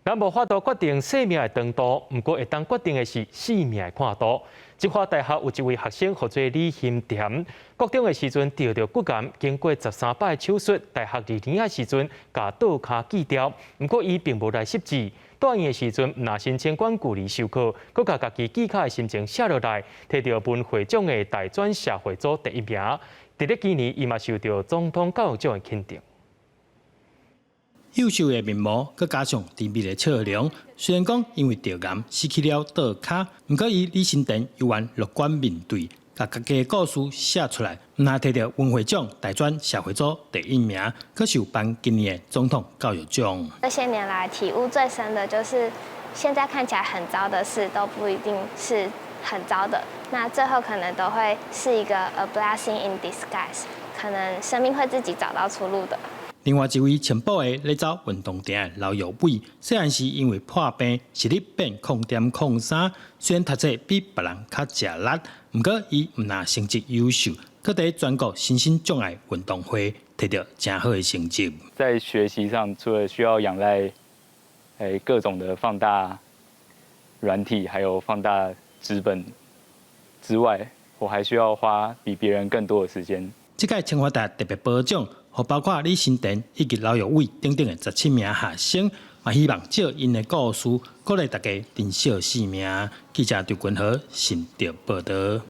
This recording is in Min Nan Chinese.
咱無法度決定生命的長度，毋過會當決定的是生命的闊度。芝華大學有一位學生，號做李欣恬，國中的時陣著著骨癌，經過13擺手術，大學二年的時陣共倒跤鋸掉。毋過伊並無來失志，住院的時陣毋但申請遠距離授課，閣共家己記卡的心情寫落來，提著文會獎的大專社會組第一名。佇咧今年，伊嘛受著總統教育獎的肯定。幼秀的面貌，閣加上甜蜜的笑容，雖然講因為著癌失去了倒跤，毋過伊李新田猶原樂觀面對，共家己的故事寫出來，毋但提著文會獎大專社會組第一名，閣受頒今年的總統教育獎。這些年來體悟最深的就是，現在看起來很糟的事都不一定是很糟的，那最後可能都會是一個 a blessing in disguise，可能生命會自己找到出路的。另外一位青埔的咧走運動場的劉玉偉，細漢時因為破病，視力變0.03，雖然讀冊比別人較食力，毋過伊毋但成績優秀，閣佇全國身心障礙運動會提著誠好的成績。在學習上，除了需要仰賴各種的放大軟體，還有放大紙本之外，我還需要花比別人更多的時間。這屆清華大特別褒獎，予包括李新田以及劉玉偉等等的17名學生，嘛希望藉𪜶的故事，鼓勵大家珍惜生命。記者張君和新竹報導。